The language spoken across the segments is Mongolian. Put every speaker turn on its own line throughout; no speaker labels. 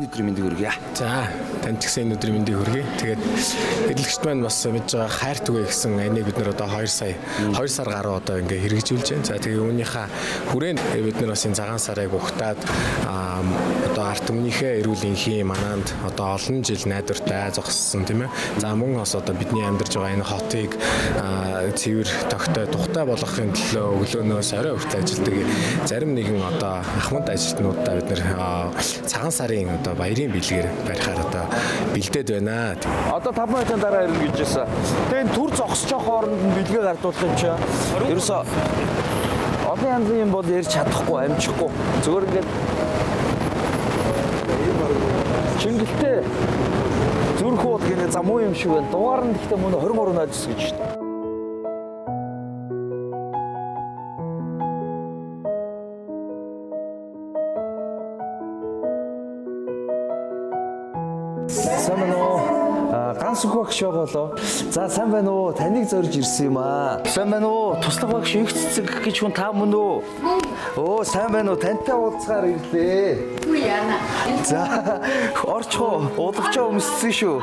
Энэ өдрийн мэндийг хүргье.
За, танд ч гэсэн энэ өдрийн мэндийг хүргэе. Тэгээд эрэлхэгч маань бас мэдж байгаа хайр түгээ гэсэн анийг бид нар одоо 2 сая 2 сар гаруй одоо ингээ хэрэгжүүлж байна. За, тэгээд үүнийхээ хүрээнд бид нар бас энэ цагаан сарыг ухтаад одоо арт түмнийхээ эрүүл энхийн манаанд одоо олон жил найдвартай зогссон, тийм ээ. За, мөн бас одоо бидний амьдарч байгаа энэ хотыг цэвэр тогтой тухтай болгохын төлөө өглөөнөөс орой хүртэл ажилладаг зарим нэгэн одоо ахмад ажилтнуудаа бид нар цагаан сарын одоо баярын бэлгээр барихаар одоо бэлдээд байна.
Одоо 5 минутын дараа ирнэ гэж хэлсэн. Тэгээ энэ төр зогсож байгаа хооронд нь бэлгээ гардуулах юм чи. Ерөөсө олон янзын юм бол ярьж чадахгүй, амжихгүй. Зүгээр ингээд Чингэлтэй зүрх уул гинэ за муу юм шиг байна. Дугаар нь гэхдээ мөн 23.09 гэж шүү дээ. Сайн байна уу? Ганц үх багш байгаа болоо. За, сайн байна уу? Таныг зорж ирсэн юм аа. Сайн байна уу? Туслах багш их цэцэг гэж хүн та мөн үү? Өө, сайн байна уу? Тантай уулзгаар ирлээ.
Үгүй яана.
За, орчих уу? Удавчаа өмссөн шүү.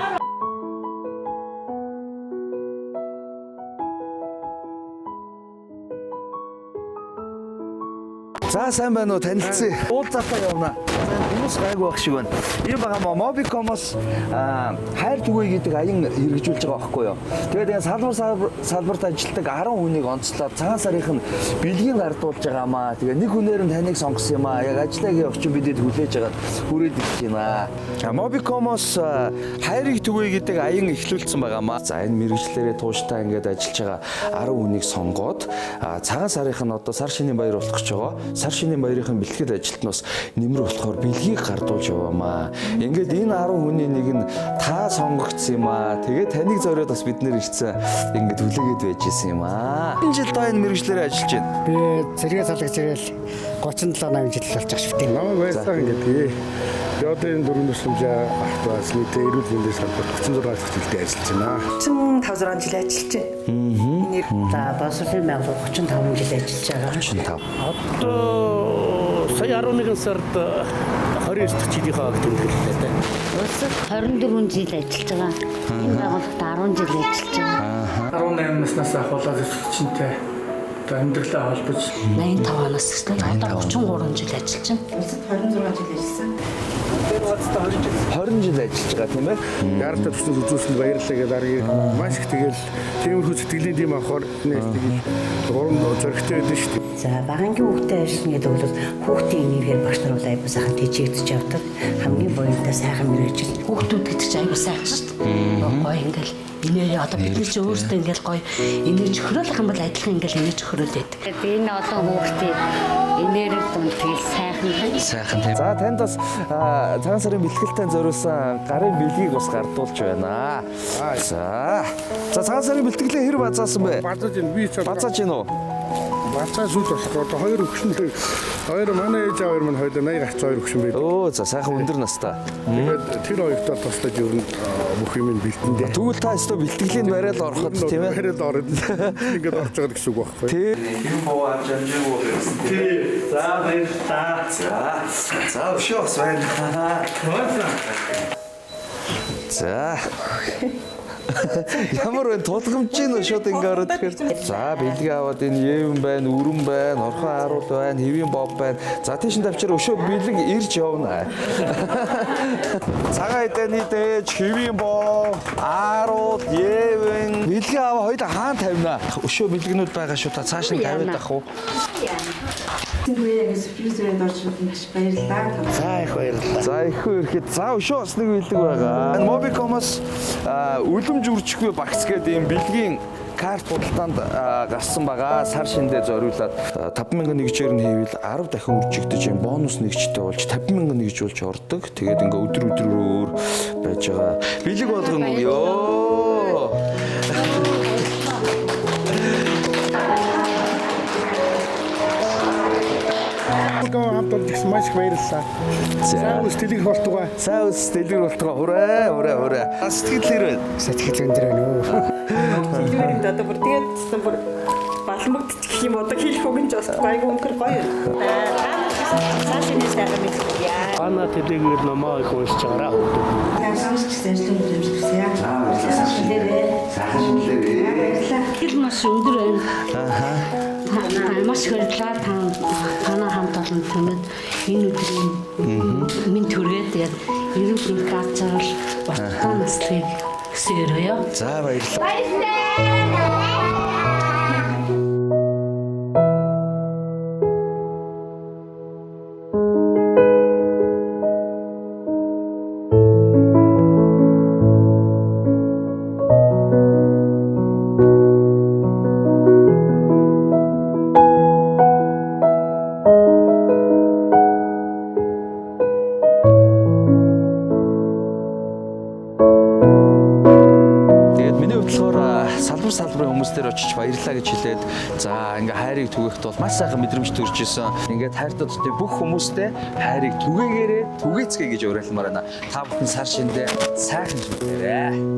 За, сайн байна уу? Танилцъя. Уулзалтаа явна. За, хүмүүс гайгүй байх шиг байна. Ийм байгаа мó Mobicom-оос хайр түгээ гэдэг аян хэрэгжүүлж байгаа байхгүй юу? Тэгээд энэ салбарт ажилладаг 10 хүнийг онцлоод цагаан сарынх нь бэлгийг гардуулж байгаа маа. Тэгээ нэг хүнээр нь таныг сонгосон юм аа. Яг ажиллаа явах чинь бидэд хүлээж агаад хүрээд ирж байна. Mobicom-оос хайрыг түгээ гэдэг аян эхлүүлсэн байгаа маа. За, энэ мэрэгчлэрээ тууштай ингээд ажиллаж байгаа 10 хүнийг сонгоод цагаан сарынх нь одоо сар шинийн баяр болох гэж байгаа. Сар шинийн баярын бэлтгэл ажилт нь бас нэмэр болохоор бэлгийг гардуулж яваамаа. Ингээд энэ 10 хүний нэг нь та сонгогдсон юм аа. Тэгээ таныг зориод бас бид нэр ирсэн ингээд хүлээгээд байж исэн юм аа. Энэ жил та энэ мэрэгчлэрээ ажиллаж байна.
Би цэргээ салгаж ирэл 37 8 жил болж байгаа шүү дээ.
Намайг байсан гэдэг. Би одоо энэ дөрвөн төсөмжөө автобус нийтээ эрүүл мэндийн салбарт 36 дахь жилдээ ажиллаж байна.
35 6 жил ажиллаж байна.
За, боловсролын байгууллага 35 жил ажиллаж байгаа.
35.
Одоо сая 11 сард 29 дахь жилийнхаа акт тэмдэглэлээ дээ.
Улсад 24 жил ажиллаж байгаа. Энэ байгууллагт 10 жил ажиллаж байгаа.
18 наснаас ахуулаад өсөлтчөнтэй одоо амьдралаа холбож
85 оноос эхлээд одоо 33 жил ажиллаж байна.
Улсад 26 жил ажилласан.
20 жил ажиллаж байгаа, тийм ээ.
Яаралтай төснөс үзүүлсэнд баярлалаа гэдэг арга маш их тэгэл тиймэрхүү сэтгэлийн тийм авахар нэг тэгэл урам зоригтой байдаг шүү дээ.
За, багангийн хүүхдээ ажиллана гэдэг бол хүүхдийн инээхээр багш нар бол айгуу сайхан тэжээгдэж явдаг. Хамгийн буянтай сайхан мэргэжил.
Хүүхдүүд гэдэг чинь айгуу сайхан шүү дээ. Гоё ингээл инээ одоо бид нар чи өөрсдөө ингээл гоё инээж хөрөөлөх юм бол адилхан ингээл инээж хөрөөл байдаг.
Энэ олон хүүхдийн инээрэл дунд тэгэл сайхан.
Сайхан тийм. За, танд бас цагаан сарын бэлтгэлтэй зориулсан гарын бэлгийг бас гардуулж байна. За. За, цагаан сарын бэлтгэлээ хэр базаасан бэ?
Базаж энэ би ч
Базааж гин үү?
Базаа сүлд болохоор одоо хоёр өгшин хоёр манай ээж аав хоёр маань хоёул 80 гарц хоёр өгшин байдаг.
Өө, за, сайхан өндөр настай.
Тэгээд тэр хоёртоо туслаж ер нь бүх юм бэлтэн дээ.
Тэгвэл та өстө бэлтгэлийн барайл ороход, тийм ээ.
Барайл ороод ингээд орж байгаа гэсэн үг байхгүй.
Тийм. Юм боо авч амжаагүй байсан, тийм ээ. За, баярлалаа. За. За, өшөө бас байна. За. Ямар вэ? Тулгамж гин үү шууд ингээ ороод ирэхээр. За, бэлгээ аваад энэ евэн байна, өрөн байна, орхон харуул байна, хэвийн бов байна. За, тийш нь тавчаар өшөө бэлэг ирж явна. Цагаан эдэний дэж, хэвийн бов, ааруул, евэн бэлгээ аваа хоёул хаан тавина. Өшөө бэлгнүүд байгаа шүү та цааш нь тавиад ах уу?
Түгээ сюрприз өрөөнд орж ирсэн маш баярлалаа.
За, их баярлалаа.
За, их ирэхэд за өшөө бас нэг бэлэг байгаа. Энэ Mobicom-оос үлэмж үржихгүй багц гэдэг ийм бэлгийн карт худалдаанд гарсан байгаа. Сар шиндээ зориулаад 5000 нэгжээр нь хийвэл 10 дахин үржигдэж юм бонус нэгжтэй болж 50,000 нэгж болж ордог. Тэгээд ингээ өдөр өдрөөр өөр байж байгаа. Бэлэг болгон өгөө.
Хамт олж ирсэн маш их баярлалаа.
За.
Сайн үс дэлгэх болтугай.
Сайн үс дэлгэр болтугай. Хүрээ, хүрээ, хүрээ. Сэтгэл хэр байна?
Сэтгэл өндөр байна уу?
Дэлгэр одоо бүр тэгээд бүр балмагдчих гэх юм одоо хэлэх үг нь ч бас айгүй өнкөр гоё. Та нар
Сар шинэ сайхан мэнд хүргэе.
Ана тэдэгээр номоо их уншиж байгаараа хүүхдүүд.
Та сонсч гэсэн ажлын мэнд хүсье.
За баярлалаа.
Сайхан шинэлээрэй.
Сайхан шинэлээрэй.
Баярлалаа.
Сэтгэл маш өндөр байна. Та маш их баярлалаа. Та танаа хамт олон түмэд энэ өдрийн минь төргээд тэгээд эрүүл мэнд газ жаргал уртаа наслахыг хүсэж өрөөё.
За баярлалаа. Тэгээд миний хувьд болохоор салбар салбарын хүмүүс дээр очиж баярлалаа гэж хэлээд за ингээ хайрыг түгээхэд бол маш сайхан мэдрэмж төрж исэн. Ингээд хайртай тутын бүх хүмүүстэй хайрыг түгээгээрээ түгээцгээе гэж уриалмаар байна. Та бүхэн сар шиндээ сайхан шинэлээрэй.